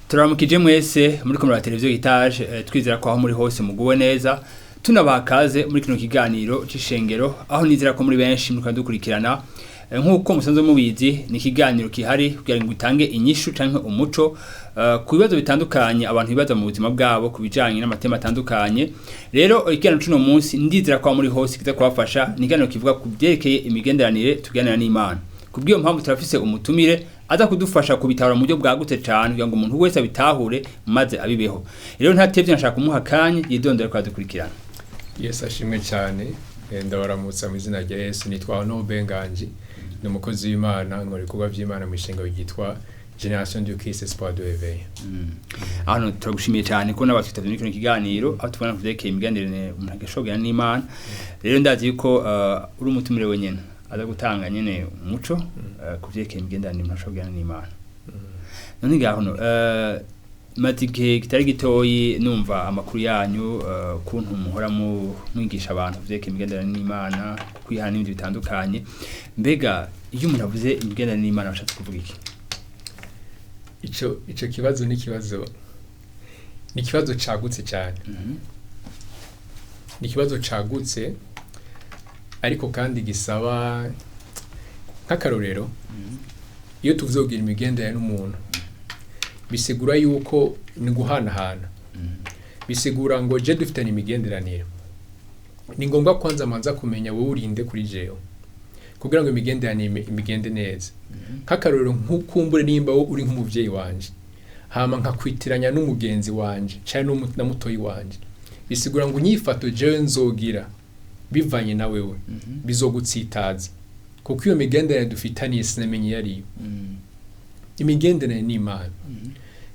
Turamukije mwese muri kumwe na televiziyo Heritage, twizera ko aho muri hose muguwe neza. Tunabaha kaze muri kino kiganiro c'ishengero, aho nizera ko muri benshi muriko dukurikirana. Nk'uko musanzwe mubizi, ni ikiganiro kihari kugira ngo gitange inyishu canke umuco ku bibazo bitandukanye abantu bibaza mu buzima bwabo ku bijanye n'ama thèmes atandukanye. Rero ikiganiro c'uno munsi, ndizera ko aho muri hose kiza kubafasha. Ni ikiganiro kivuga ku vyerekeye imigenderanire tuganira n'Imana. Kubw'iyo mpamvu turafise umutumire aza kudufasha kubitahura mu buryo bwagutse cane, kugira ngo umuntu wese abitahure maze abibeho. Rero ntatevye, nashaka kumuha akanya yidondore ko adukurikirana. Yesu ashimwe cyane. Ndabaramutsa mu izina rya Yesu. Nitwa Hono Benganji, ni umukozi w'Imana, nkora ibikorwa by'Imana mu ishengero ryitwa Generation du Christ Espoir de Réveil. Hano turagushimiye cyane ko n'abatwitabye muri kino kiganiro, aho tubona ku vyerekeye imigenderanire umuntu agashobora n'Imana. Rero ndazi yuko uri umutumire wenyene aza gutanga nyene umuco ku vyerekeye imigenderanire umuntu ashobora n'Imana. None ngaho no maze igihe kitari gitoyi numva amakuru yanyu, kuntu muhora mwigisha abantu vyerekeye imigenderanire n'Imana, kwihana n'ibindi bitandukanye. Mbega iyo umuntu avuze imigenderanire n'Imana, ashatse kuvuga iki? Ico kibazo ni ikibazo cagutse cyane. Ni ikibazo cagutse, ariko kandi gisaba nk'akarorero. Iyo tuvuze kugira imigenderanire n'umuntu, bisigura yuko ni guhanahana. Bisigura ngo je dufitanye imigenderanire, ni ngombwa kwanza manza kumenya wowe urinde kuri jewe, kugira ngo imigenderanire imigende neza. Nk'akarorero, nk'ukumbure nimba wowe uri nk'umuvyeyi wanje, hama nkakwitiranya n'umugenzi wanje canke na mutoyi wanje, bisigura ngo inyifato jewe nzogira bivanye na wewe bizogutsitaza, kuko iyo migenderanire dufitaniye sinamenye iyo ariyo. Imigenderanire n'Imana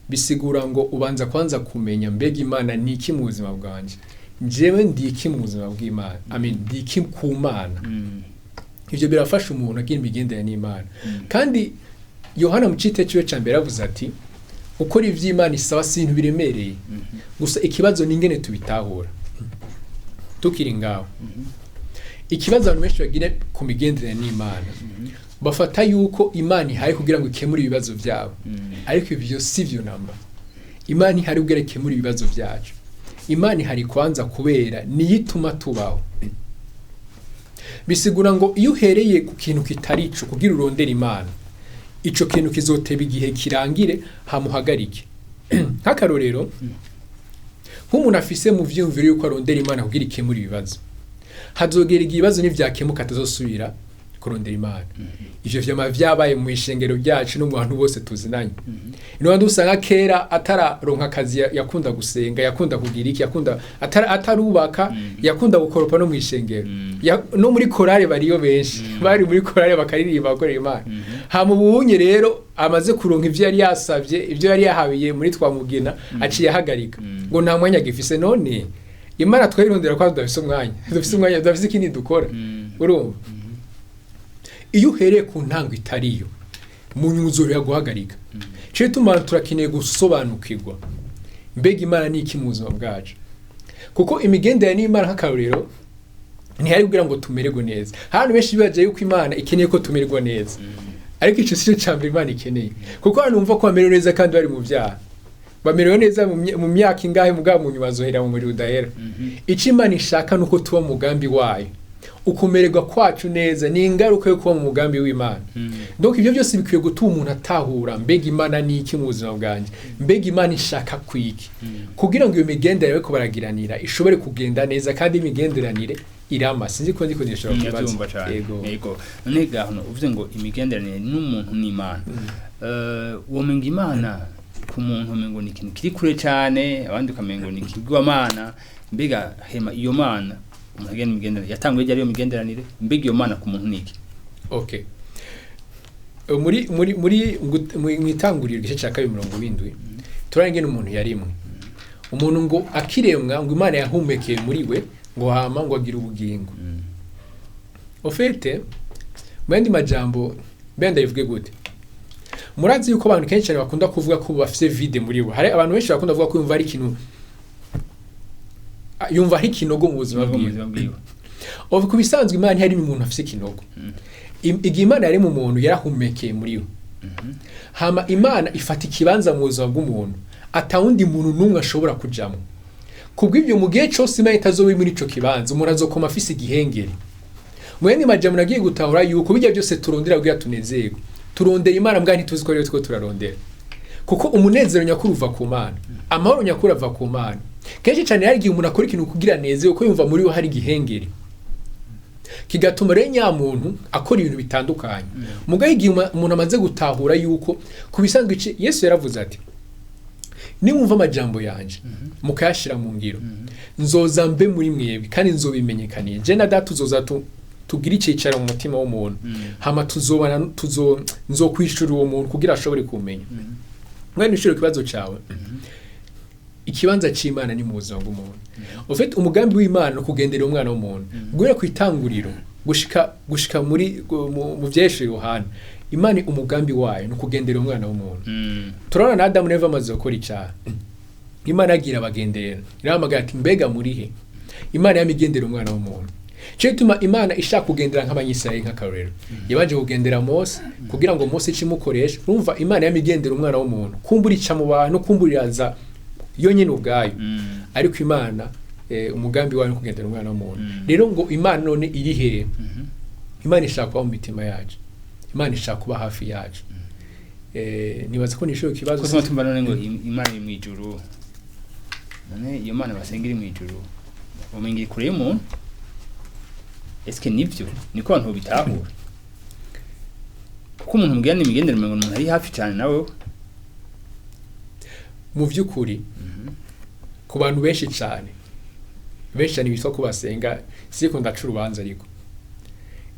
bisigura ngo ubanza kwanza kumenya: mbega Imana ni iki mu buzima bwanje? Njyewe ndi iki mu buzima bw'Imana? I mean, ndi iki ku Mana? Ivyo birafasha umuntu agira imigenderanire n'Imana. Kandi Yohana mu cite ciwe ca mbere yavuze ati: "Gukora ivy'Imana isaba si ibintu biremereye gusa, ikibazo ni ingene tubitahura." Tukiri ngaho, ikibazo abantu benshi bagira ku migenderanire n'Imana, bafata yuko Imana ihaye kugira ngo ikemure ibibazo byabo. Ariko ivyo si vyo namba. Imana ihari kugira ikemure ibibazo byacu? Imana ihari kwanza kubera niyo ituma tubaho. Bisigura ngo iyo uhereye ku kintu kitari ico kugira urondere Imana, ico kintu kizoteba igihe kirangire, hamuhagarike. Nk'akarorero, nk'umuntu afise mu vyiyumviro yuko arondera Imana kugira ikemure ibibazo, hazogera igihe ibibazo nivyakemuka atazosubira kurondera Imana. Ivyo vyama vyabaye mu ishengero ryacu no mu bantu bose tuzinanye. Niyo usanga kera atararonka akazi yakunda gusenga, yakunda kugira iki, yakunda atarubaka, yakunda gukoropa no mu ishengero. No muri korale bariyo benshi, bari muri korale bakaririmba, bakorera Imana. Hama ubunye rero amaze kuronka ivyo yari yasavye, ivyo yari yahabiye muri twamugina, aciye ahagarika ngo nta mwanya gifise. None Imana twayirondera ko tudafise umwanya? Dufise umwanya, tudafise ikindi dukora? Urumva, iyo uhereye ku ntango itariyo, mu nyuzuro guhagarika. Cyo gituma turakeneye gusobanukirwa mbega Imana ni iki mu buzima bwacu, kuko imigenderanire n'Imana, nk'akarorero, ntihari kugira ngo tumererwe neza. Hano benshi bibaje yuko Imana ikeneye ko tumererwa neza, ariko ico si cyo cya mbere Imana ikeneye, kuko hano wumva ko bamerewe neza kandi bari mu byaha. Bamerewe neza mu myaka ingahe, mugabo mu nyuma bazohera mu muriro udahera. Icyo Imana ishaka ni uko tuba mu mugambi wayo. Ukumererwa kwacu neza ni ingaruka yo kuba mu mugambi w'Imana. Donc ibyo byose bikwiye gutuma umuntu atahura: mbega Imana ni iki mu buzima bwanjye? Mbega Imana ishaka kwiki? Kugira ngo iyo migenderanire bariko baragiranira ishobore kugenda neza kandi imigenderanire irama. Sinzi ko ndiko ndishobora kubaza. Ndabyumva cyane. Yego. Yego. None gaho uvuze ngo imigenderanire n'umuntu n'Imana, womenga Imana ku muntu umengo ni ikintu kiri kure cyane, abandi ukamengo ni ikigwamana. Mbega hema iyo Mana umuntu agenda imigenderanire yatanguye ryari iyo migenderanire? Mbega iyo Mana ku muntu ni iki? Okay. Muri mwitanguriro igice cya 2 70, turabona ingene umuntu yarimwe. Umuntu ngo akiremwa, ngo Imana yahumekeye muri we, ngo hama ngo agire ubugingo. Au fait, mu yandi majambo, mbe ndabivuge gute? Murazi yuko abantu kenshi cyane bakunda kuvuga ko bafise vide muri bo. Hari abantu benshi bakunda kuvuga ko yumva ari ikintu, yumva ari ikinogo mu buzima mu bwiwe. Buzima bwiwe. Ubu ku bisanzwe Imana ntiyari umuntu afise ikinogo. Igihe Imana yari mu muntu, yarahumekeye muri we. Hama Imana ifata ikibanza mu buzima bw'umuntu atawundi muntu n'umwe ashobora kujamo. Kubw'ibyo, mu gihe cyose Imana itazoba iri muri ico kibanza, umuntu azokoma afise igihengeri. Mu yandi majambo, nagiye gutahura yuko bijya byose turondera kugira tunezerwe, turondera Imana mbwa ntituzi ko ariyo two turarondera, kuko umunezero nyakuri uva ku Mana, amahoro nyakuri ava ku Mana. Kenshi cyane hari igihe umuntu akora ikintu kugira nezerwe, kuko yumva muri we hari igihengeri kigatuma rero nyamuntu akora ibintu bitandukanye. Mugabo igihe umuntu amaze gutahura yuko ku bisanzwe Yesu yaravuze ati: "Nimwumva amajambo yanje mukayashira mu ngiro, nzoza mbe muri mwebwe kandi nzobimenyekaniye je na Data." Tuzoza tugire icicaro mu mutima w'umuntu, hama tuzobana, nzokwishura uwo muntu kugira ashobore kumenya. Mwene nishuro ikibazo cawe, ikibanza c'Imana ni mu buzima bw'umuntu. Ufite umugambi w'Imana no kugendera umwana w'umuntu guhera ku itanguriro gushika muri mu vyesho Yohana. Imana umugambi wayo ni ukugendera umwana w'umuntu. Turabona na Adamu na Eva amaze gukora icyaha, Imana yagira abagenderera, irahamagara ati: "Mbega muri he?" Imana yamigendera umwana w'umuntu. Cyo gituma Imana ishaka kugendera nk'Abanyisirayeli, nk'akarorero, yabanje kugendera Mose kugira ngo Mose ice imukoreshe. Urumva, Imana yamigendera umwana w'umuntu, kumbura ica mu bantu, kumbura iraza yonyine ubwayo, ariko Imana umugambi wayo ni kugendera umwana w'umuntu. Rero ngo Imana none iri hehe? Imana ishaka kuba mu mitima yacu, Imana ishaka kuba hafi yacu. Nibaza ko nishoye ikibazo. Ko tumva none ngo Imana iri mw'ijuru, none iyo Mana basenga iri mw'ijuru, umenga iri kure y'umuntu. Eske nivyo niko abantu bitahura? Kuko umuntu mubwira n'imigendere, umengo umuntu ari hafi cyane nawe. Mu by'ukuri, ku bantu benshi cyane, benshi cyane bitwa ko basenga, siko ndaca urubanza, ariko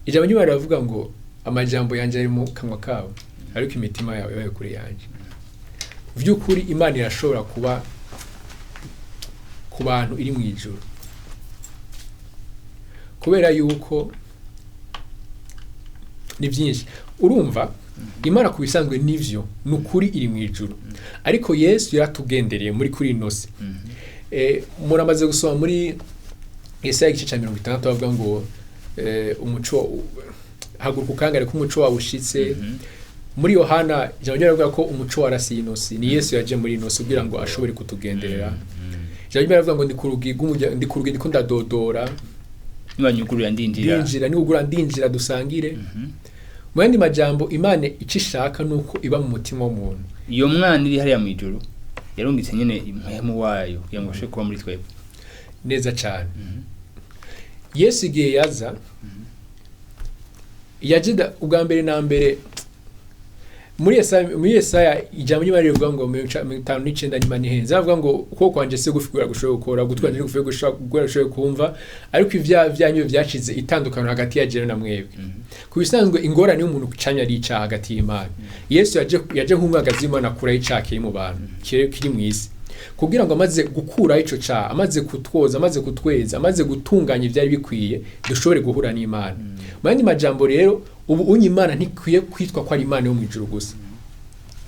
ijambo ry'Imana riravuga ngo: "Amajambo yanjye ari mu kanwa kabo, ariko imitima yabo yabaye kure yanjye." Mu by'ukuri, Imana irashobora kuba ku bantu iri mu ijuru, kubera yuko ni byinshi. Urumva, Imana ku bisanzwe nivyo, ni ukuri iri mu ijuru, ariko Yesu yaratugendereye muri kuri ino si. Muramaze gusoma muri Yesaya igice cya 60, bavuga ngo umuco, haguruka ukangare ko umuco wawe ushitse. Muri Yohana ijambo ry'Imana rivuga ko umuco warasiye ino si, ni Yesu yaje muri ino si kugira ngo ashobore kutugenderera. Ijambo ry'Imana rivuga ngo: "Ndi ku rugi rw'umurya- ndi ku rugi, ndiko ndadodora." Nibanyugurura ndinjira. Ndinjira, niwugura ndinjira dusangire. Mu yandi majambo, Imana icyo ishaka ni uko iba mu mutima w'umuntu. Iyo mwana iri hariya mw'ijuru yarungitse nyene impwemu wayo kugira ngo ashobore kuba muri twebwe. Neza cyane. Yesu igihe yaza, yaje ubwa mbere na mbere muri Yesaya ijambo ry'Imana rivuga ngo 59, nyuma nihenze, avuga ngo: "Ukuboko kwanje si gufi kubera gushoboye gukora, ugutwi kwanje ni gufi kubera gushoboye kumva, ariko ibyaha byanyu byashize itandukano hagati ya jewe na mwebwe." Ku bisanzwe, ingorane y'umuntu canya ari icaha hagati y'Imana. Yesu yaje nk'umwagazi w'Imana, akuraho icaha kiri mu bantu, kiri mu isi, kugira ngo amaze gukuraho ico caha, amaze kutwoza, amaze kutweza, amaze gutunganya ivyari bikwiye, dushobore guhura n'Imana. Mu yandi majambo rero, ubu unye Imana ntikwiye kwitwa ko ari Imana yo mu ijuru gusa.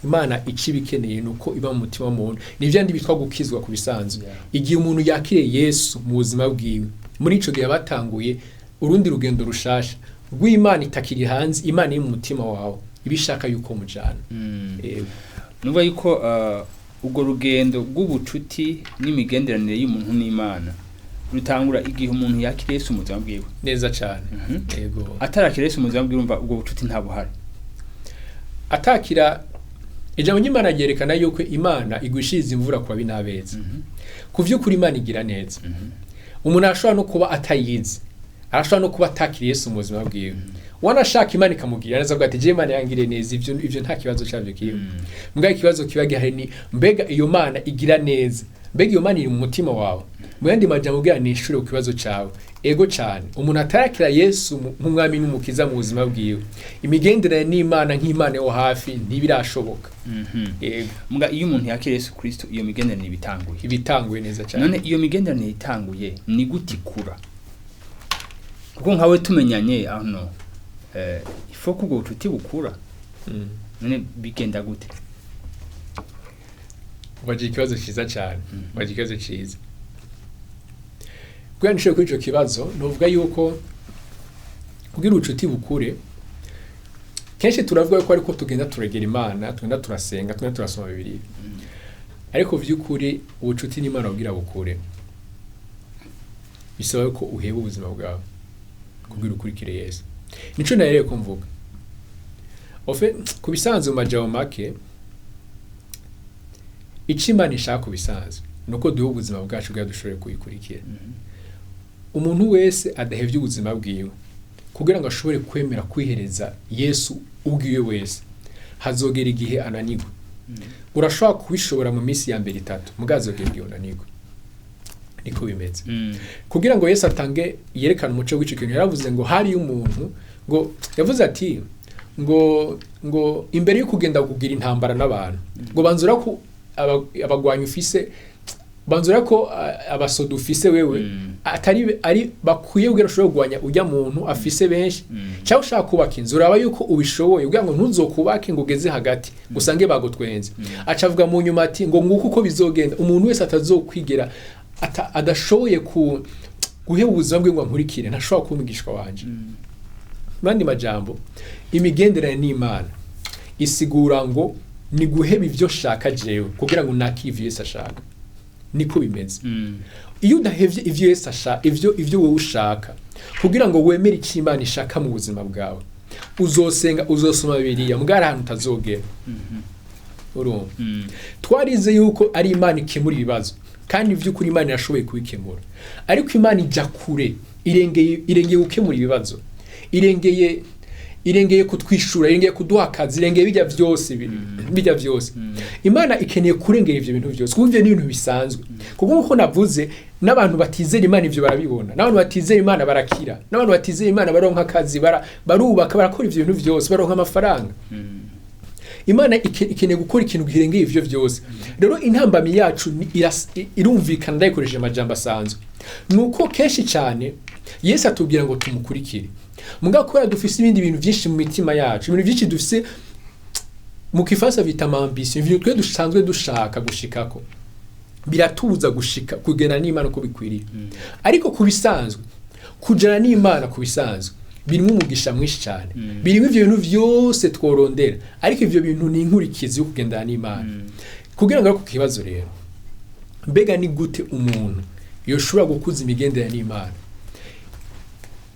Imana icyo iba ikeneye ni uko iba mu mutima w'umuntu. Ni bya bitwa gukizwa ku bisanzwe. Igihe umuntu yakiriye Yesu mu buzima bwiwe, muri ico gihe batanguye urundi rugendo rushasha rw'Imana itakiri hanze, Imana iri mu mutima wawe, iba ishaka yuko mujana. Nuvuga yuko urwo rugendo rw'ubucuti n'imigenderanire y'umuntu n'Imana rutangura igihe umuntu yakira Yesu mu buzima bwiwe. Neza cyane. Yego. Atarakira Yesu mu buzima bwiwe, urumva ubwo bucuti nta buhari. Atakira, ijambo ry'Imana ryerekana yuko Imana igwishiriza imvura ku babi n'abeza. Ku vy'ukuri, Imana igira neza. Umuntu arashobora no kuba atayizi, arashobora no kuba atakiriye Yesu mu buzima bwiwe, wanashaka Imana ikamugirira neza, avuga ati: "Je Imana yangiriye neza." Ivyo nta kibazo cyavyo kirimo. Mbwa ikibazo kiba gihari ni: mbega iyo Mana igira neza, mbega iyo Mana iri mu mutima wawe? Mu yandi majambo, ubwira nishure ku kibazo cawe, ego cyane, umuntu atarakira Yesu nk'umwami n'umukiza mu buzima bwiwe, imigenderanire n'Imana nk'Imana yo hafi ntibirashoboka. Ego. Mbwa iyo umuntu yakira Yesu Kristo, iyo migenderanire iba itanguye. Ibitanguye neza cyane. None iyo migenderanire itanguye, ni gute ikura? Kuko nkawe tumenyanye hano, ifo ko ubwo bucuti bukura. None bigenda gute? Wagira ikibazo cyiza cyane. Wagira ikibazo cyiza. Kugira nishure kuri ico kibazo, novuga yuko kugira ubucuti bukure Kenshi turavuga ko ariko tugenda turegera Imana, tugenda turasenga, tugenda turasoma Bibiliya, ariko vy'ukuri ubucuti n'Imana bubwira bukure bisaba ko uheba ubuzima bwawe kugira ukurikire Yesu. Nico nahereye ko mvuga ofe ku bisanzwe mu majambo make, ico Imana ishaka ku bisanzwe ni uko duha ubuzima bwacu kugira dushobore kuyikurikira. Umuntu wese adahevye ubuzima bwiwe kugira ngo ashobore kwemera kwihereza Yesu ubwiwe wese, hazogera igihe ananirwa. Urashobora kubishobora mu minsi ya mbere 3, mugabo hazogera igihe unanirwa. Niko bimeze. Kugira ngo Yesu atange yerekane umuco w'ico kintu, yaravuze ngo hariyo umuntu, ngo yavuze ati ngo imbere yo kugenda kugira intambara n'abantu, ngo banzura ko abagwanyi ufise, banzura ko abasoda ufise wewe atari ari bakwiye kugira ushobore kugwanya ujya muntu afise benshi, cyangwa ushaka kubaka inzu uraba yuko ubishoboye kugira ngo ntuzokubake ngo ugeze hagati usange bagutwenze. Aca avuga mu nyuma ati ngo nguko uko bizogenda, umuntu wese atazokwigera adashoboye guheba ubuzima bwe ngo ankurikire ntashobora kuba umwigishwa wanje. Mu yandi majambo, imigenderanire n'Imana isigura ngo ni guheba ivyo shaka jewe kugira ngo nakire ivyo Yesu ashaka. Niko bimeze. Iyo udahevye ivyo Yesu ashaka, ivyo wowe ushaka kugira ngo wemere icyo Imana ishaka mu buzima bwawe, uzosenga, uzosoma Bibiliya, mugabo hari ahantu utazogera. Urumva? Twarize yuko ari Imana ikemura ibibazo, kandi vy'ukuri Imana irashoboye kubikemura, ariko Imana ijya kure, irengeye gukemura ibibazo, irengeye kutwishura, irengeye kuduha akazi, irengeye bijya vyose, bijya vyose. Imana ikeneye kurengera ivyo bintu vyose, kuko ivyo ni ibintu bisanzwe. Kuko nkuko navuze, n'abantu batizera Imana ivyo barabibona, n'abantu batizera Imana barakira, n'abantu batizera Imana baronka akazi, barubaka, barakora ivyo bintu vyose, baronka amafaranga. Imana ikeneye gukora ikintu kirengeye ivyo vyose. Rero intambami yacu irumvikana, ndayikoresheje amajambo asanzwe, nuko kenshi cyane Yesu atubwira ngo tumukurikire, mugabo kubera dufise ibindi bintu vyinshi mu mitima yacu, ibintu vyinshi dufise mu kifaransa bita ambition, ibintu twe dusanzwe dushaka gushikako, biratubuza gushika kugena n'Imana uko bikwiriye. Ariko ku bisanzwe, kujana n'Imana ku bisanzwe birimo umugisha mwinshi cyane, birimo ivyo bintu vyose tworondera, ariko ivyo bintu ni inkurikizi yo kugendana n'Imana. Kugira ngo ku kibazo rero, mbega ni gute umuntu yoshobora gukuza imigenderanire n'Imana?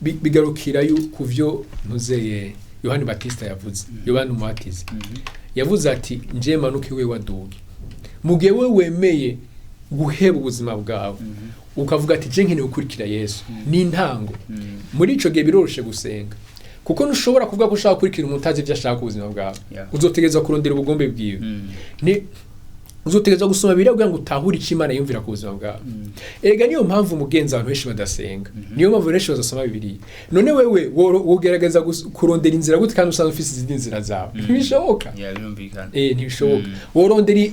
Bigarukira ku vyo ntuzeye Yohani Batista yavuze, Yohani Umubatizi yavuze ati nje manuke we waduge. Mu gihe we wemeye guheba ubuzima bwawe, ukavuga ati je nkeneye gukurikira Yesu, ni intango. Muri ico gihe biroroshe gusenga, kuko ntushobora kuvuga ko ushaka gukurikira umuntu utazi ivyo ashaka ubuzima bwawe. Uzotegerezwa kurondera ubugombe bwiwe, ni uzotegerezwa gusoma Bibiliya kugira ngo utahure ico Imana yumvira ku buzima bwawe. Erega niyo mpamvu umugenzi abantu benshi badasenga, niyo mpamvu benshi badasoma Bibiliya. None wewe wogerageza kurondera inzira gute kandi usanzwe ufise izindi nzira zawe? Ntibishoboka. Yeah, birumvikana. Ntibishoboka.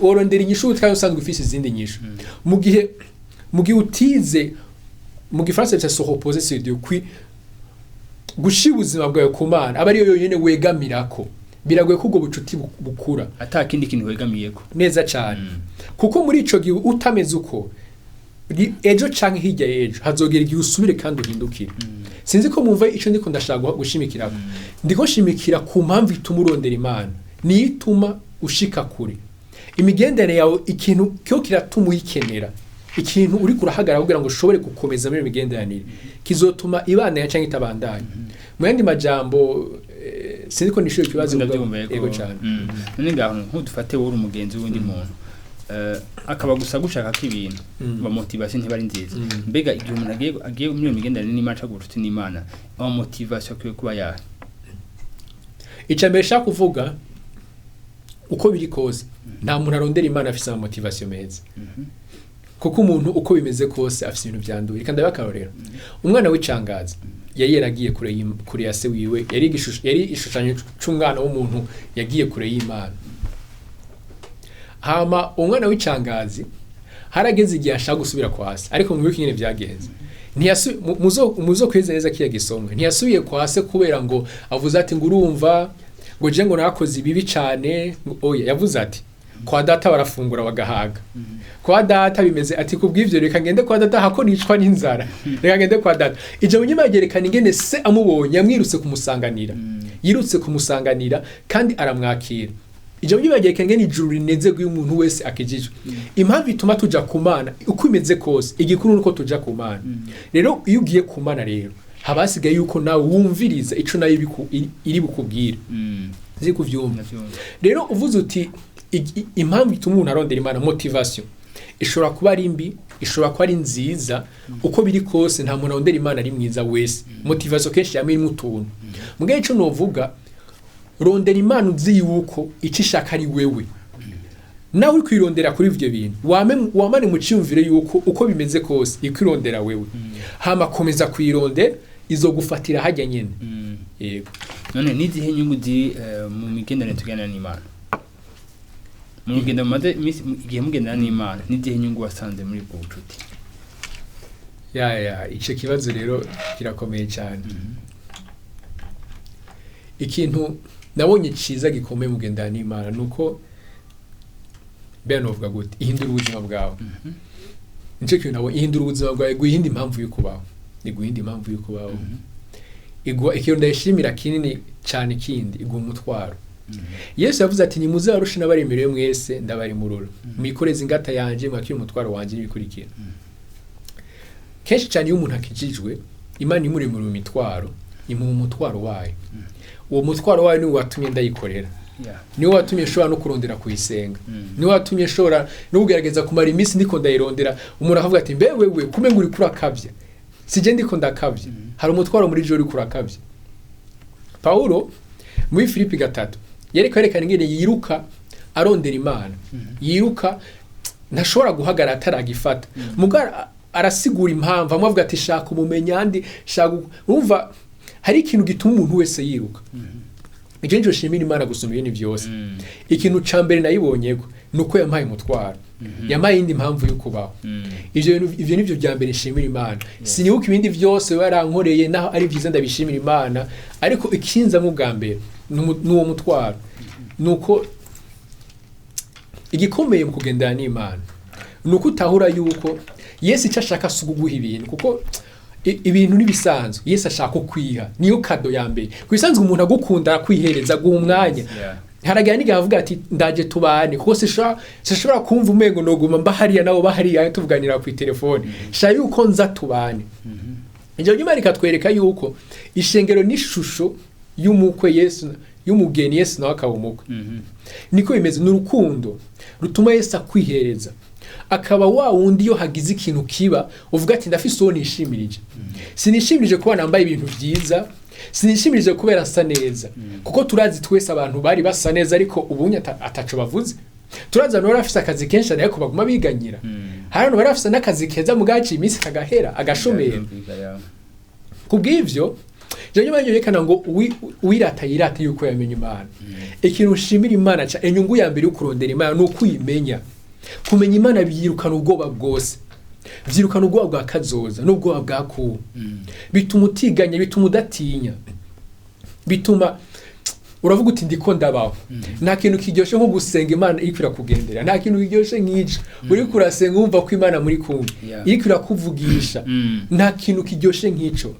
Worondera inyishu gute kandi usanzwe ufise izindi nyishu? Mu gihe utize, mu gifaransa bita se reposer sur Dieu, gushira ubuzima bwawe ku Mana aba ariyo yonyene wegamirako, biragoye ko ubwo bucuti bukura ata kindi kintu wegamiyeko. Neza cyane, kuko muri ico gihe utameze uko, ejo canke hirya y'ejo hazogera igihe usubire kandi uhindukire. Sinzi ko mumva ico ndiko ndashaka gushimikirako. Ndiko nshimikira ku mpamvu ituma urondera Imana, niyo ituma ushika kure imigendere yawe. Ikintu cyo kiratuma uyikenera, ikintu uriko urahagarara kugira ngo ushobore gukomeza muri iyo migenderanire kizotuma ibandanya canke itabandanya. Mu yandi majambo, sinzi ko nishuye ikibazo. Ndabyumva, yego. Yego cyane. None ngaho nk'udufate wowe uri umugenzi w'undi muntu, akaba gusa gushaka ko ibintu ba motivation ntibari nziza. Mbega igihe umuntu agiye muri iyo migenderanire n'Imana cyangwa ubucuti n'Imana, ama motivation akwiye kuba yahe? Icya mbere nshaka kuvuga, uko biri kose nta muntu arondera Imana afise ama motivation meza, kuko umuntu uko bimeze kose afise ibintu byanduye. Reka ndabe akarorero. Umwana w'icangazi yari yaragiye kure ya se wiwe, yari igishushanyo c'umwana w'umuntu yagiye kure y'Imana. Hama umwana w'icangazi harageze igihe ashaka gusubira kwa se, ariko mwibuke ingene vyagenze. Muzo kweza neza kiya gisomwe, ntiyasubiye kwa se kubera ngo avuze ati ngo urumva ngo je ngo nakoze ibibi cane, ngo oya. Yavuze ati Kwa data barafungura bagahaga, kwa data bimeze ati kubw'ivyo reka ngende kwa data hako nicwa n'inzara, reka ngende kwa data. Ijambo nyuma yerekana ingene se amubonye yamwirutse kumusanganira, yirutse kumusanganira kandi aramwakira. Ijambo nyuma yerekana ingene ijuru rinezerwa iyo umuntu wese akijijwe. Impamvu ituma tuja ku Mana, uko imeze kose, igikuru nuko tuja ku Mana. Rero iyo ugiye ku Mana, rero haba hasigaye yuko nawe wumviriza ico nayo iri bukubwire. Ziri kuvyumva. Ndavyumva. Rero uvuze uti impamvu ituma umuntu arondera Imana, motivation ishobora kuba ari mbi, ishobora kuba ari nziza. Uko biri kose nta muntu arondera Imana ari mwiza wese. Motivation kenshi yama irimo utuntu. Mugabe ico novuga, rondera Imana uzi yuko icyo ishaka ari wewe. Nawe uri kwirondera kuri ivyo bintu, wamane mu ciyumvire yuko uko bimeze kose ikwirondera wewe, hama komeza kwirondera, izogufatira hajya nyene. Yego. None n'izihe nyungu ziri mu migenderanire tuganira n'Imana? Mu rugendo mumaze igihe mugendana n'Imana, n'izihe nyungu wasanze muri ubwo bucuti? Ya, ico kibazo rero kirakomeye cyane. Ikintu nabonye ciza gikomeye mugendana n'Imana nuko mbere novuga gute, ihindura ubuzima bwawe. Nico kintu nabonye, ihindura ubuzima bwawe, iguha iyindi mpamvu yo kubaho, iguha iyindi mpamvu yo kubaho. Iguha ikintu ndayishimira kinini cyane. Kindi, iguha umutwaro. Yesu yavuze ati: "Nimuze abarushe n'abaremerewe mwese, ndabarimurura, mwikoreze ingata yanje, mwakire umutwaro wanje." N'ibikurikira, kenshi cyane iyo umuntu akijijwe, Imana imuremura imitwaro, imuha umutwaro wayo. Uwo mutwaro wayo niwo watumye ndayikorera, niwo watumye nshobora no kurondera kuyisenga, niwo watumye nshobora no kugerageza kumara iminsi ndiko ndayirondera. Umuntu akavuga ati: "Mbe wewe kume ngo uriko urakavya?" Sije ndiko ndakavya, hari umutwaro muri je uriko urakavya. Paulo muri Filipi 3 yariko yerekana ingene yiruka arondera Imana, yiruka ntashobora guhagarara ataragifata. Muga arasigura impamvu, amwe avuga ati: "Shaka umumenya andi shaka." Urumva hari ikintu gituma umuntu wese yiruka. Icyo nico shimira Imana gusumba ibindi byose. Ikintu ca mbere nayibonyeko ni uko yampaye umutwaro, yampaye iyindi mpamvu yo kubaho. Ivyo bintu, ivyo nivyo vya mbere nshimira Imana. Sinibuka ibindi byose barankoreye, naho ari byiza ndabishimira Imana, ariko ikinzamwo bwa mbere ni uwo mutwaro. Nuko igikomeye mu kugendana n'Imana ni uko utahura yuko Yesu icyo ashaka si ukuguha ibintu, kuko ibintu n'ibisanzwe. Yesu ashaka kwiha, niyo cadeau ya mbere. Ku bisanzwe umuntu agukunda arakwihereza, aguha umwanya. Haragira n'igihe avuga ati: "Ndaje tubane, kuko sinshobora kumva umengo noguma mba hariya nabo bahariya tuvuganira ku telefone, shaka yuko nza tubane." Ijambo ry'Imana rikatwereka yuko ishengero n'ishusho y'umukwe Yesu, y'umugeni, Yesu nawe akaba umukwe. Niko bimeze, ni urukundo rutuma Yesu akwihereza, akaba wa wundi iyo hagize ikintu kiba uvuga ati: "Ndafise uwo nishimirije. Sinishimirije kuba nambaye ibintu byiza, sinishimirije kubera nsa neza," kuko turazi twese abantu bari basa neza ariko ubunye ataco bavuze. Turazi abantu bari bafise akazi kenshi ariko baguma biganyira. Hari abantu bari bafise n'akazi keza mugaciye iminsi kagahera, agashomera. Kubw'ivyo rero nyuma yerekana ngo uwirata yirate yuko yamenye Imana. Ikintu ushimira Imana ca inyungu ya mbere yo kurondera Imana ni ukuyimenya. Kumenya Imana byirukana ubwoba bwose, byirukana ubwoba bwa kazoza n'ubwoba bwa kubu. Bituma utiganya, bituma udatinya, bituma uravuga uti: "Ndiko ndabaho." Nta kintu kiryoshe nko gusenga Imana iriko irakugendera, nta kintu kiryoshe nk'ico. Uriko urasenga wumva ko Imana muri kumwe, iriko irakuvugisha. Nta kintu kiryoshe nk'ico,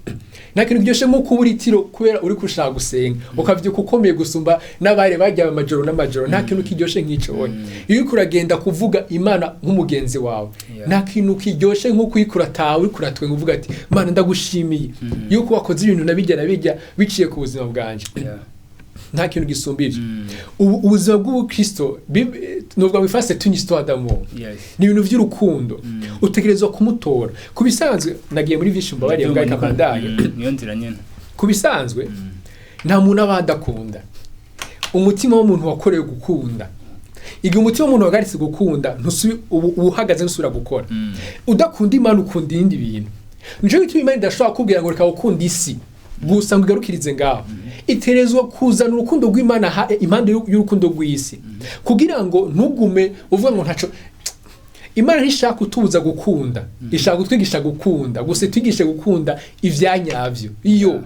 nta kintu kiryoshe nko kubura itiro kubera uriko ushaka gusenga, ukavyuka ukomeye gusumba n'abari baryama amajoro n'amajoro. Nta kintu kiryoshe nk'ico. Oya, iyo uriko uragenda kuvuga Imana nk'umugenzi wawe, nta kintu kiryoshe nko kuyikura ataha uriko uratwenga uvuga ati: "Mana, ndagushimiye yuko wakoze ibintu na bijya na bijya biciye ku buzima bwanje." Nta kintu gisumba ivyo. Ubu ubuzima bw'ubukristo nuvuga ngo c'est une histoire d'amour. Ni ibintu by'urukundo. Utegerezwa kumutora. Ku bisanzwe nagiye muri vyinshi, mbabariye bwa kabandanye. Niyo nzira nyene. Ku bisanzwe nta muntu aba adakunda. Umutima w'umuntu wakorewe gukunda. Igihe umutima w'umuntu wahagaritse gukunda, ubu uba uhagaze, ntusubira gukora. Udakunda Imana, ukunda ibindi bintu. Nico gituma Imana idashobora kukubwira ngo reka gukunda isi gusa ngo igarukirize ngaho. Iterezwa kuzana urukundo rw'Imana impande y'urukundo rw'isi, kugira ngo ntugume uvuga ngo ntaco. Imana ntishaka kutubuza gukunda, ishaka kutwigisha gukunda gusa, twigishe gukunda ivyanyavyo iyo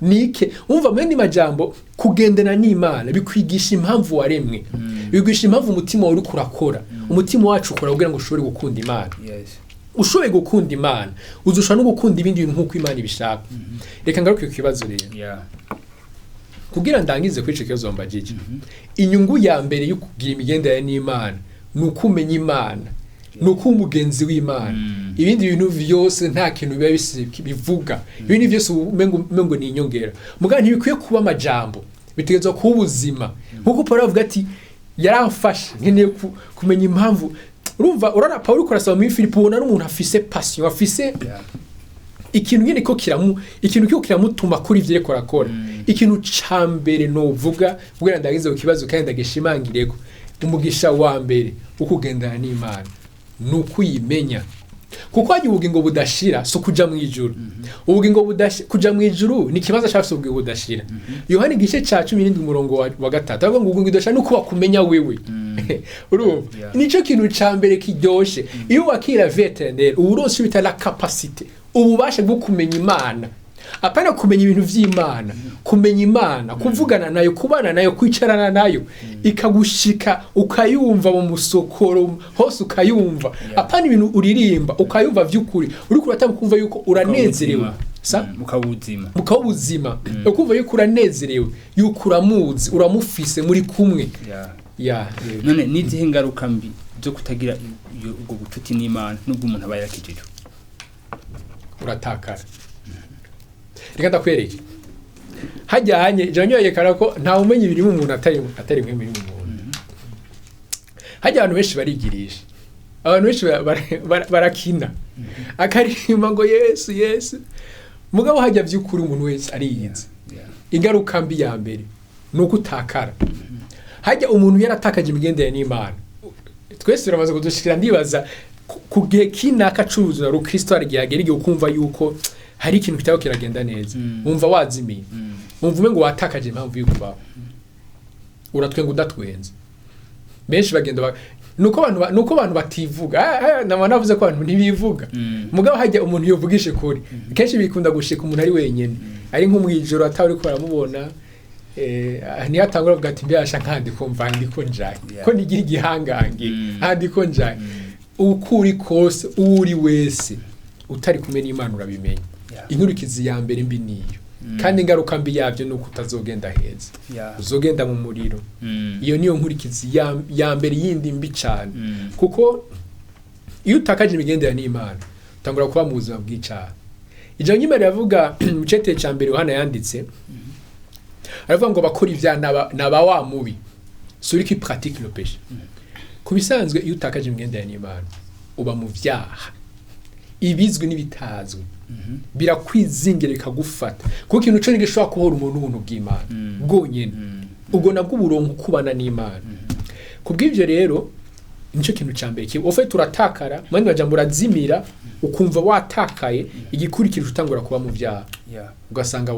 nike. Umva, mu yandi majambo, kugendana n'Imana bikwigisha impamvu waremwe, bikwigisha impamvu umutima wawe uriko urakora. Umutima wacu ukora kugira ngo ushobore gukunda Imana. Ushoboye gukunda Imana, uzoshobora no gukunda ibindi bintu nk'uko Imana ibishaka. Reka ngaruke ku kibazo rero, kugira ndangize kuri ico kibazo wambajije. Inyungu ya mbere yo kugira imigenderanire n'Imana ni uko umenya Imana, ni uko uba umugenzi w'Imana. Ibindi bintu vyose nta kintu biba bivuga, ibindi vyose umengo ni inyongera. Mugabo ntibikwiye kuba amajambo, bitegerezwa kuba ubuzima, nkuko Paul avuga ati: "Yaramfashe, nkeneye kumenya impamvu." Urumva, urabona Paul uriko arasoma muri Filipo, ubona ari umuntu afise passion, afise ikintu nyene ko kiramu, ikintu kiko kiramutuma kuri ivyo ariko arakora. Ikintu ca mbere novuga kugira ndagize ku kibazo kandi ndagishimangireko, umugisha wa mbere wo kugendana n'Imana ni ukuyimenya, kuko hajya ubugingo budashira si ukuja mu ijuru. Ubugingo budashira, kuja mu ijuru ni ikibazo cyafise ubugingo budashira. Yohani igice ca 17 umurongo wa 3 avuga ngo ubugingo budashira ni uko bakumenya wewe. Urumva, nico kintu ca mbere kiryoshe. Iyo wakira vie éternelle, uba uronse icyo bita la capacité, ububasha bwo kumenya Imana. Apana kumenya ibintu vy'Imana, kumenya Imana, kuvugana nayo, kubana nayo, kwicarana nayo, ikagushika ukayumva mu musokoro hose ukayumva. Apana ibintu uririmba, ukayumva vy'ukuri, uriko uratamba ukumva yuko uranezerewe sa. Mukabuzima. Mukaba ubuzima, ukumva yuko uranezerewe, yuko uramuzi, uramufise, muri kumwe. Ya, yego. None n'izihe ngaruka mbi zo kutagira ubwo bucuti n'Imana nubwo umuntu aba yarakijijwe? Uratakara. Reka ndakwereke hajyanye ijambo ryerekana ko ntawe umenya ibiri mu muntu atari mwe muri mu muntu. Hajya abantu benshi barigirisha, abantu benshi barakina akaririmba ngo "Yesu, Yesu", mugabo hajya by'ukuri umuntu wese ariyizi. Ingaruka mbi ya mbere ni uko utakara. Hajya umuntu yaratakaje imigendere n'Imana, twese turamaze kudushikira, ndibaza ku gihe kinaka c'ubuzima rukristo, hari igihe hagera igihe ukumva yuko hari ikintu kitaba kiragenda neza, wumva wazimiye, wumva umengo watakaje impamvu yo kubaho, uratwenga udatwenze. Benshi bagenda nuko abantu bativuga. Nama navuze ko abantu ntibivuga. Mugabo hajya umuntu yovugishe kuri kenshi bikunda gushika umuntu ari wenyene, ari nko mwijoro atari ko aramubona, niyo atangura avuga ati: "Mbyasha nkandi ko mva ndiko njaye, ko nigira igihangange, handi ko njaye." Uko uri kose, uwo uri wese, utari kumwe n'Imana urabimenya. Inkurikizi ya mbere mbi niyo, kandi ingaruka mbi yabyo ni uko utazogenda heza, uzogenda mu muriro. Iyo niyo nkurikizi ya mbere yindi mbi cyane, kuko iyo utakaje imigenderanire n'Imana utangura kuba mu buzima bw'icyaha. Ijambo ry'Imana riravuga mu cete cya mbere Yohana yanditse, aravuga ngo bakora ibyaha naba wa mubi, celui qui pratique le péché. Ku bisanzwe, iyo utakaje imigenderanire n'Imana uba mu vyaha, ibizwi n'ibitazwi birakwizingira bikagufata, kuko ikintu cyo gishobora kuhora umuntu ubuntu bw'Imana bwonyene, ubwo nabwo uburongo kubana n'Imana. Kubw'ibyo rero nicyo kintu cya mbere kiba ufite, uratakara. Mu yandi majambo, urazimira, ukumva watakaye. Igikurikira, utangura kuba mu byaha, ugasanga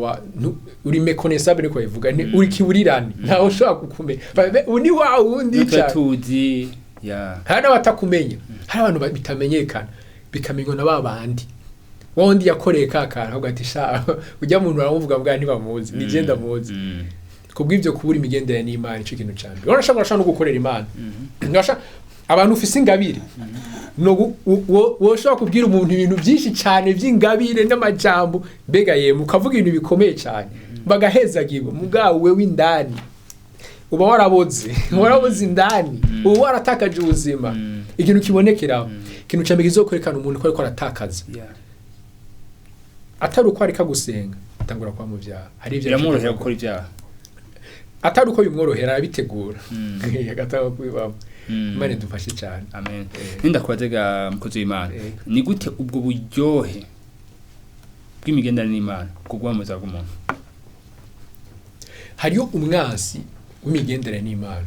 uri méconnaissable, niko babivuga, ni uri kiburirane, ntawe ushobora kukumenya. Ni wa wundi Nutwe cyane tuzi ya. Hari n'abatakumenya, hari abantu bitamenyekana, bikamenywa na ba bandi, wa wundi yakoreye ka kantu, avuga ati: "Sha, ujya muntu aramuvuga mbwa ntibamuzi, ni je ndamuzi." Kubw'ibyo, kubura imigenderanire n'Imana ico kintu ca mbere. Urashobora no gukorera Imana. Abantu ufise ingabire no woshobora kubwira umuntu ibintu byinshi cyane by'ingabire n'amajambo, mbega yemwe, ukavuga ibintu bikomeye cyane bagahezagirwa, mugabo wewe indani uba waraboze, waraboze indani, uba waratakaje ubuzima. Ikintu kibonekeraho, ikintu cya mbere kizokwerekana umuntu ko ariko aratakaza, atari uko areka gusenga, atangura kuba mu byaha, hari ibyo Biramworohera gukora ibyaha. Atari uko bimworohera, arabitegura agatanga kubibamo. Imana idufashe cyane. Amen. Ninda kubazaga, mukozi w'Imana, ni gute ubwo buryohe bw'imigenderanire n'Imana kugwa mu buzima bw'umuntu? Hariyo umwansi w'imigenderanire n'Imana,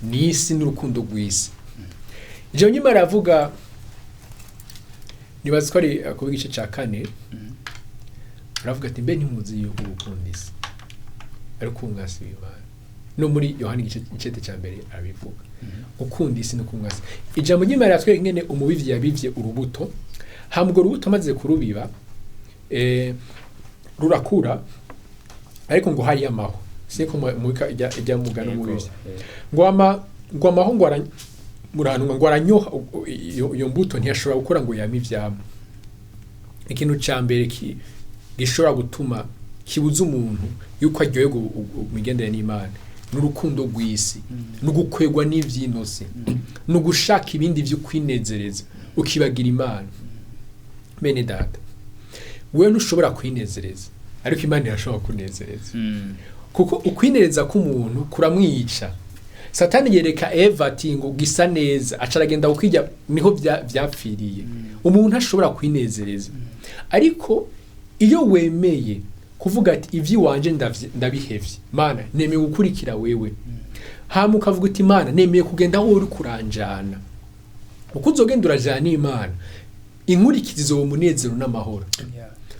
ni isi n'urukundo rw'isi. Ijambo ry'Imana riravuga, nibaza ko ari kuba igice cya 4, aravuga ati: "Mbe ntimuzi yuko gukunda isi ariko umwansi w'Imana?" No muri Yohana igice cya mbere arabivuga. Gukunda isi no kumwasi. Ijambo ry'Imana riratwereka ingene umubivyi yabivye urubuto, hama urwo rubuto amaze kurubiba rurakura, ariko ngo hari amaho siko mubika ijya mugano umubivyi ngo ama ngo amaho ngo muranwa ngo aranyoha iyo mbuto ntiyashobora gukora ngo yame ivyamwa. Ikintu ca mbere gishobora gutuma kibuza umuntu yuko aryoherwa imigendere n'Imana n'urukundo rw'isi, n'ugukwegwa n'ivyinosi, n'ugushaka ibindi vyo kwinezereza ukibagira Imana. Bene data, wewe ntushobora kwinezereza, ariko Imana irashobora kunezereza. Kuko ukwinereza k'umuntu kuramwica. Satani yereka Eva ati ngo gisa neza, aca aragenda kukirya, niho vyapfiriye. Umuntu ashobora kwinezereza, ariko iyo wemeye kuvuga ati ivy'iwanje ndabihevye, Mana nemeye gukurikira wewe, hama ukavuga uti Mana nemeye kugenda aho uri kuranjana, uko uzogenda urajana n'Imana, inkurikizi izoba umunezero n'amahoro.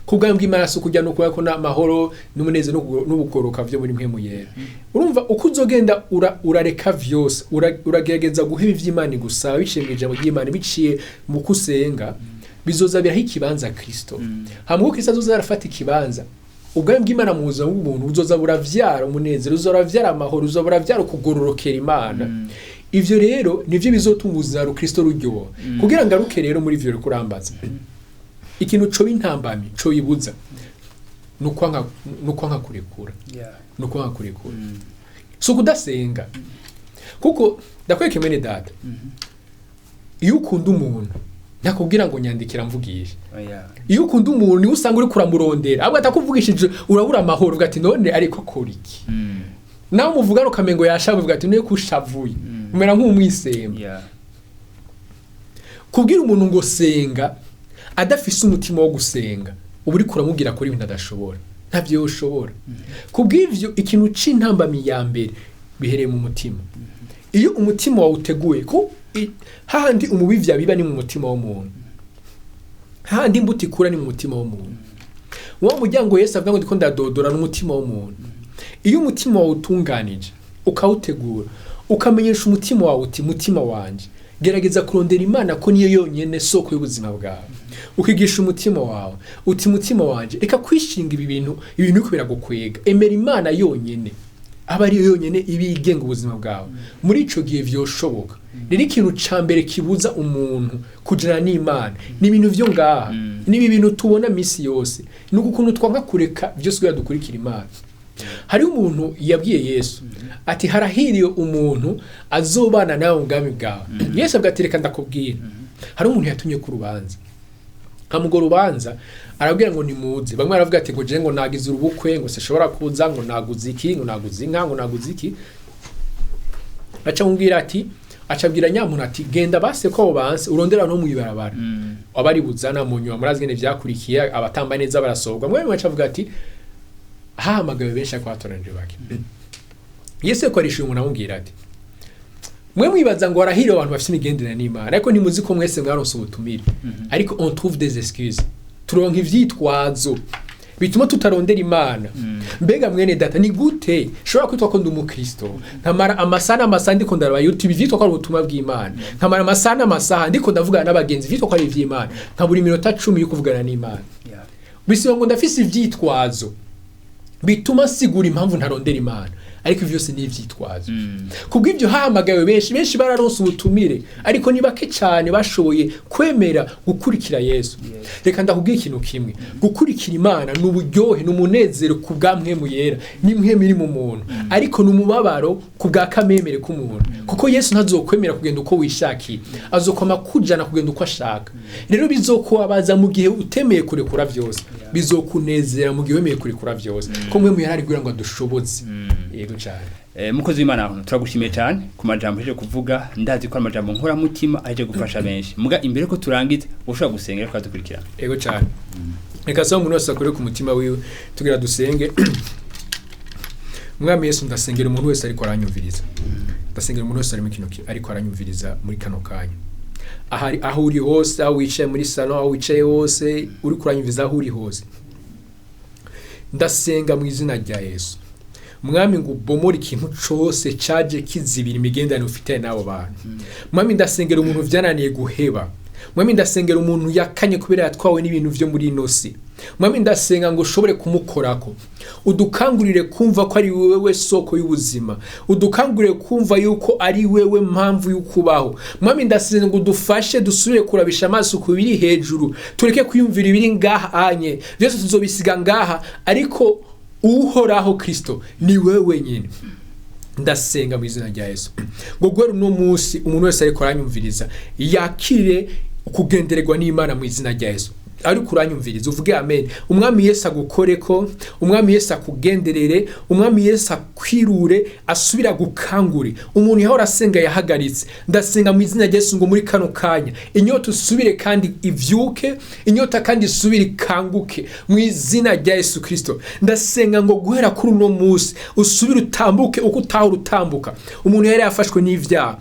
Kubwa bw'Imana si ukujya no kuba ko n'amahoro n'umunezero n'ubugoroka vyo muri mpwemu yera. Urumva uko uzogenda urareka vyose, uragerageza guheba ivy'Imana gusa biciye mu ijambo ry'Imana, biciye mu kusenga, bizoza biraha ikibanza Kristo. Hama uko Kristo azoza arafata ikibanza, ubwami bw'Imana mu buzima bw'umuntu buzoza buravyara umunezero, buzoza buravyara amahoro, buzoza buravyara ukugororokera Imana. Ivyo rero nivyo bizotuma ubuzima Kristo ruryoha. Kugira ngaruke rero muri ivyo kurambaza, ikintu co intambami co ibuza nukwanka kurekura. Nukwanka kurekura. So kudasenga. Kuko ndakwereka mwene data, iyo ukunda umuntu ntakubwira ngo nyandikira mvugishe. Iyo ukunda umuntu niwe usanga uri kuramurondera, ahubwo atakuvugishije urabura amahoro, uvuga ati none ariko akora iki? Nawe umuvugana ukamengo yashavuye, uvuga ati none kushavuye, umera nk'umwisemba. Kubwira umuntu ngo senga adafise umutima wo gusenga, uba uriko uramubwira kuri ibintu adashobora, ntavyo yoshobora. Kubw'ivyo ikintu c'intambami ya mbere bihereye mu mutima. Iyo umutima wawe uteguye ko hahandi umubivyi abiba ni mu mutima w'umuntu, hahandi imbuto ikura ni mu mutima w'umuntu. Wa muryango Yesu avuga ngo ndiko ndadodora n'umutima w'umuntu. Iyo umutima wawe utunganije, ukawutegura, ukamenyesha umutima wawe uti mutima wanje gerageza kurondera Imana ko niyo yonyene soko y'ubuzima bwawe. Ukigisha umutima wawe uti mutima wanje reka kwishinga ibi bintu, ibintu biriko biragukwega, emera Imana yonyene, aba ariyo yonyene ibigenga ubuzima bwawe. Muri ico gihe vyoshoboka. Rero ikintu ca mbere kibuza umuntu kujana n'Imana ni ibintu vyo ngaha, ni ibi bintu tubona misi yose, ni ukuntu twanka kureka vyose kugira dukurikira Imana. Hari umuntu yabwiye Yesu ati harahiriye umuntu azobana nawe mu bwami bwawe. Yesu avuga ati reka ndakubwira. Hari umuntu yatumye ku rubanza, nkamugo rubanza arabwira ngo nimuze. Bamwe baravuga ati ngo je ngo nagize urubukwe, ngo sishobora kuza, ngo naguze iki, ngo naguze inka, ngo naguze iki. Aca mubwira ati, acabwira nyamuntu ati genda base ko banse urondera no mwibarabara. Abari buzana mu nyuma murazi ngene vyakurikiye, abatamba neza barasohorwa. Mwe mwe acavuga ati hahamagawe benshi ariko hatoranije bake. Yesu yakoresheje umuntu amubwira ati mwe mwibaza ngo arahiriwe abantu bafite imigenderanire n'Imana, ariko ntimuzi ko mwese mwaronse ubutumire. Ariko on trouve des excuses, turonka ivyitwazo bituma tutarondera Imana. Mbega mwene data, ni gute shobora kwitwa ko ndi umukristo nkamara amasaha n'amasaha ndiko ndaraba YouTube ivyitwa ko ari ubutumwa bw'Imana, nkamara amasaha n'amasaha ndiko ndavugana n'abagenzi ivyitwa ko ari ivy'Imana, nkabura iminota 10 yo kuvugana n'Imana? Bisiba ngo ndafise ivyitwazo bituma sigura impamvu ntarondera Imana, ariko ivyo byose ni ivyitwazo. Kubw'ivyo hahamagawe benshi, benshi bararonse ubutumire, ariko ni bake cyane bashoboye kwemera gukurikira Yesu. Reka ndakubwira ikintu kimwe, gukurikira Imana ni uburyohe, ni umunezero ku bwa mpwemu yera, ni mpwemu iri mu muntu, ariko ni umubabaro ku bwa kamemere k'umuntu. Kuko Yesu ntazokwemera kugenda uko wishakiye, azokoma kujana kugenda uko ashaka. Rero bizokubabaza mu gihe utemeye kurekura vyose, bizokunezera mu gihe wemeye kurekura vyose, ko mpwemu yera ari kugira ngo adushoboze. Yego cyane. Mukozi w'Imana, turagushimiye cyane ku majambo aje kuvuga. Ndazi ko amajambo nkora mutima aje gufasha benshi. Muga imbere ko turangiza ushobora gusengera ko dukurikirana. Yego cyane. Reka saba umuntu wese akore ku mutima wiwe tugira dusenge. Mwami Yesu, ndasengera umuntu wese ariko aranyumviriza. Ndasengera umuntu wese ari mu kino ariko aranyumviriza muri kano kanya. Ahari aho uri hose, aho wicaye muri salon, aho wicaye hose, uri kuranyumviriza aho uri hose. Ndasenga mu izina rya Yesu. Mwami, ngo ubomore ikintu cose caje kizibira imigenderanire ufitanye n'abo bantu. Mwami, ndasengera umuntu vyananiye guheba. Mwami, ndasengera umuntu yakanye kubera yatwawe n'ibintu vyo muri ino si. Mwami, ndasenga ngo ushobore kumukorako, udukangurire kumva ko ari wewe soko y'ubuzima, udukangurire kumva yuko ari wewe mpamvu y'ukubaho. Mwami, ndasenga ngo udufashe dusubire kurabisha amaso ku biri hejuru, tureke kwiyumvira ibiri ngaha anye, byose tuzobisiga ngaha, ariko uhoraho Kristo ni wewe wenyine. Ndasenga mu izina rya Yesu ngo guhera uno munsi umuntu wese ariko aranyumviriza yakire kugendererwa n'Imana mu izina rya Yesu. Ariko uranyumviriza uvuge amen. Umwami Yesu agukoreko, Umwami Yesu akugenderere, Umwami Yesu akwirure, asubira gukangure. Umuntu yahora asenga yahagaritse, ndasenga mu izina rya Yesu ngo muri kano kanya inyota usubire kandi ivyuke, inyota kandi isubire ikanguke mu izina rya Yesu Kristo. Ndasenga ngo guhera kuri uno munsi usubire utambuke uko utahora utambuka. Umuntu yari yafashwe n'ivyaha,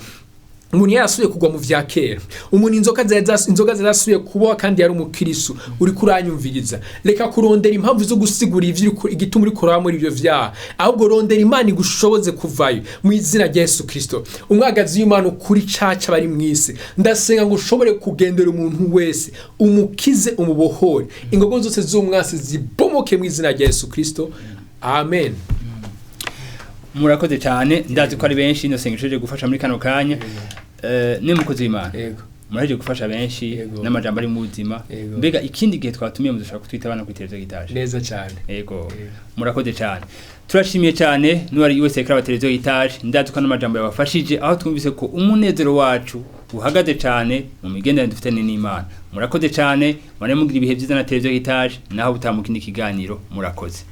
umuntu yarasubiye kugwa mu vya kera, umuntu inzoga zarasubiye kuboha kandi yari umukirisu. Uriko uranyumviriza, reka kurondera impamvu zo gusigura ivyo igituma uriko uraba muri ivyo vyaha, ahubwo rondera Imana igushoboze kuvayo mu izina rya Yesu Kristo. Umwagazi w'Imana ukuri caca bari mw'isi, ndasenga ngo ushobore kugendera umuntu wese, umukize, umubohore, ingogo zose z'umwasi zibomoke mu izina rya Yesu Kristo. Amen. Murakoze cyane, ndazi ko ari benshi ino sengesho rije gufasha muri kano kanya. Ni mukozi w'Imana, muraje gufasha benshi n'amajambo ari mu buzima. Mbega ikindi gihe twatumiye muzoshobora kutwita abana kuri televiziyo Gitaje? Neza cyane. Yego. Murakoze cyane, turashimiye cyane n'uwari wese kuri televiziyo Gitaje. Ndazi ko n'amajambo yabafashije, aho twumvise ko umunezero wacu uhagaze cyane mu migenderanire dufitanye n'Imana. Murakoze cyane, mure mugira ibihe byiza na televiziyo Gitaje, naho butaha mu kindi kiganiro. Murakoze.